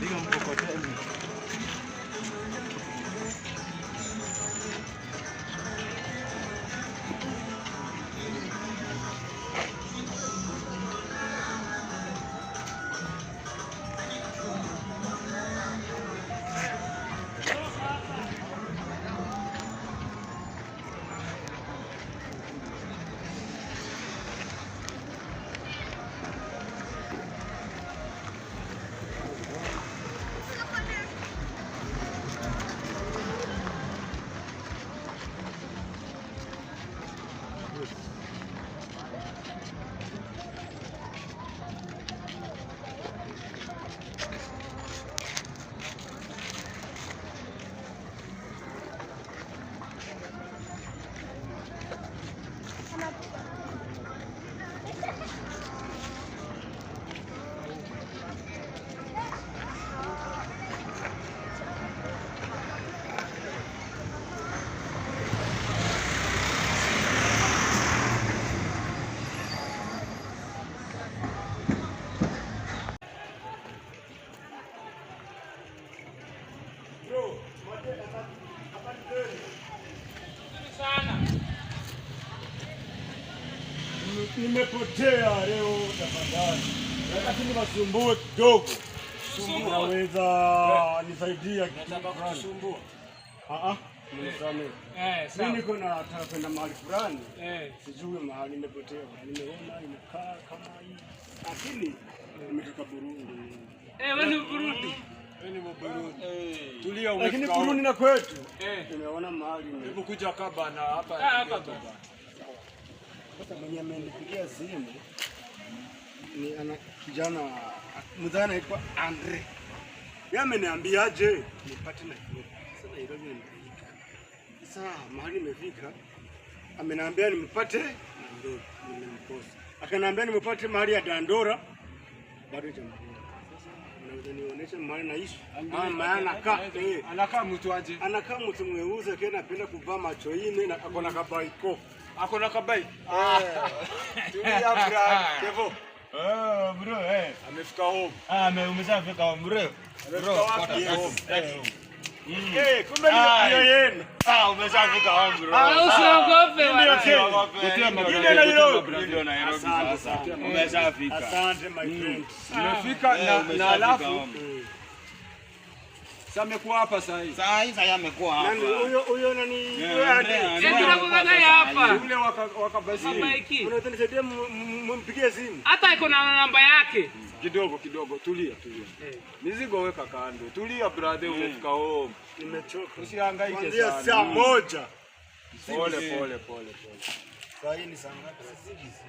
Piga mkokoteni. Nimepotea leo tafadhali. Lakini wasumbue kidogo. Naweza nisaidia kitu fulani. Ah ah, nisamehe. Sawa. Mimi niko nataka kwenda mahali fulani. Sijui mahali nimepotea. Nimeona imekaa kama hii. Lakini nimetoka Burundi. Wewe ni Burundi. Wewe ni Burundi. Tulia umefika. Lakini Burundi na kwetu. Nimeona mahali. Hebu kuja kaba na hapa. Hapa baba. Sasa mwenye amenipigia simu ni ana kijana mzee anaitwa Andre. Yeye ameniambiaje nipate Nairobi. Sasa Nairobi nimefika. Sasa mahali nimefika ameniambia nimpate Nairobi, nimemkosa. Akaniambia nimpate mahali ya Dandora, bado hajamkuta. Sasa unaweza nionyesha mahali naishi? Maana anakaa Anakaa mtu aje? Anakaa mtu mweusi akiwa anapenda kuvaa macho ine na akona kabaiko. Ako na kabai. Tulia bro. Kevo. Bro, Amefika home. Umeshafika home bro. Amefika wapi? Home. Kumbe ni hiyo yenu. Umeshafika home bro. Usiogope bwana. Ndio Nairobi. Ndio Nairobi. Asante sana. Umeshafika. Asante my friend. Umefika na alafu sasa amekuwa hapa sasa hivi. Sasa hivi amekuwa hapa. Nani huyo huyo nani? Huyo Andre. Sisi tunakuwa naye hapa. Yule waka Mama iki. Unaweza nisaidia mpigie simu? Hata iko na namba yake. Kidogo kidogo, tulia tulia. Mizigo weka kando. Tulia brother, umefika home. Nimechoka. Usihangaike Kuanzia sana. saa 1. Pole pole pole pole. Saa hii ni saa ngapi?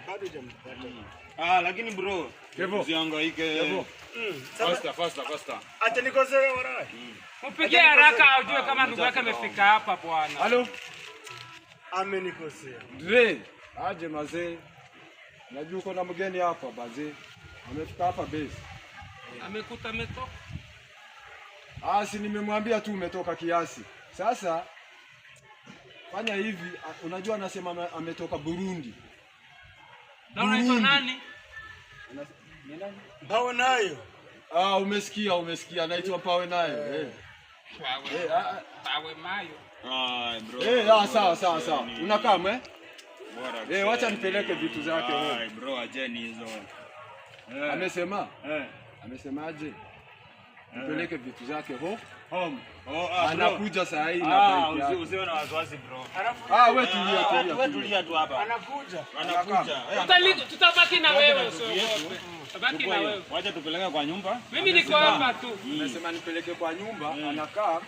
Bado hujampata. Lakini bro, Kevo. usihangaike. Faster faster faster. Acha nikosee warai. Mpigie haraka ujue kama ndugu yake amefika hapa bwana. Halo. Amenikosea. Dre, aje mazee. Najua uko na mgeni hapa bazee. Amefika hapa base. Amekuta ametoka. Si nimemwambia tu umetoka kiasi. Sasa fanya hivi, unajua anasema ametoka Burundi. Na unaitwa nani? Ni nani? Pawe nayo. Umesikia, umesikia. Anaitwa Pawe nayo. Pawe mayo. Bro. Sawa sawa sawa. Unakaa mwe? Bora. Wacha nipeleke vitu zake wewe. Bro, ajeni hizo. Amesema? Amesemaje? Nipeleke vitu zake Home. Anakuja saa hii na bike yake. Usiwe na wasiwasi bro. Wewe tulia tulia. Wewe tulia tu hapa. Anakuja. Anakuja. Tutabaki na wewe usiogope. Tutabaki na wewe. Wacha tupeleke kwa nyumba. Mimi niko hapa tu. Amesema nipeleke kwa nyumba, anakaa,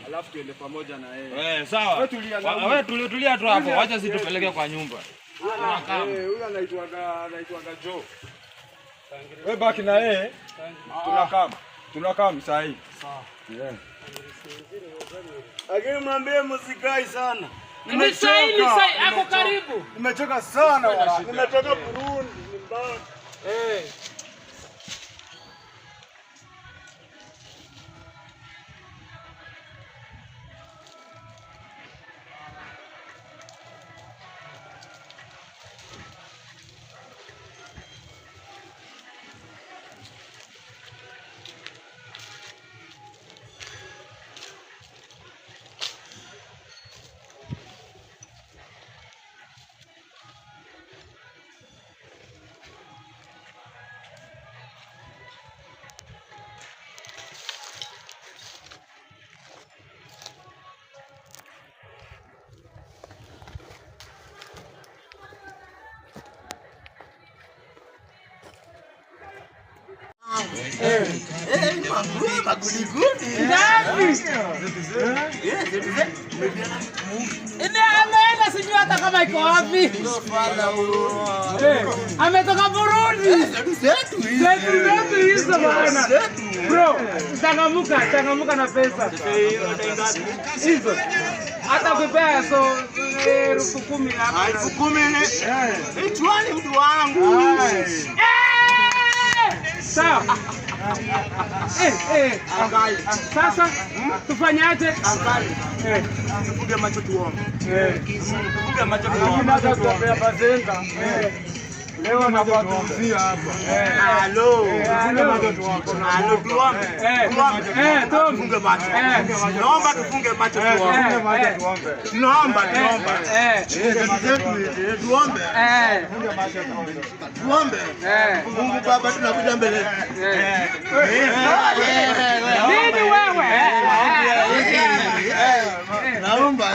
alafu tuende pamoja na yeye. Sawa. Wewe tulia na Wewe tulia tu hapo. Wacha sisi tupeleke kwa nyumba. Huyu anaitwaga Joe. Wewe baki na yeye. Tunakaa. Tunakaa saa hii. Sawa. Yeah. Lakini mwambie msikai sana. Ni sahi, ni sahi, ako karibu. Nimechoka sana wala. Nimetoka Burundi, ni mbali. Magudi. Ngapi? Ine ameenda sijui hata kama iko wapi. Ametoka Burundi. Zetu hizi. Zetu zetu hizo bana. Bro, changamuka, changamuka na pesa. Hizo. Hata ukipea so 10,000 hapa. 10,000 ni. Ichwani mtu wangu. Sawa. Sasa tufanyaje? Angali. Tufunge macho tuombe. Tufunge macho Lakini tuombe. hata tutapea bazenga. Leo nakuatuzia hapa. Halo. Tufunge macho tuombe. Halo tuombe. Tuombe. Tuombe. Tufunge macho. Naomba tufunge macho tuombe. Tufunge macho tuombe. Tunaomba tuombe. Zetu hizi tuombe. Tufunge macho tuombe. Tuombe. Mungu Baba tunakuja mbele. Nini wewe? Naomba.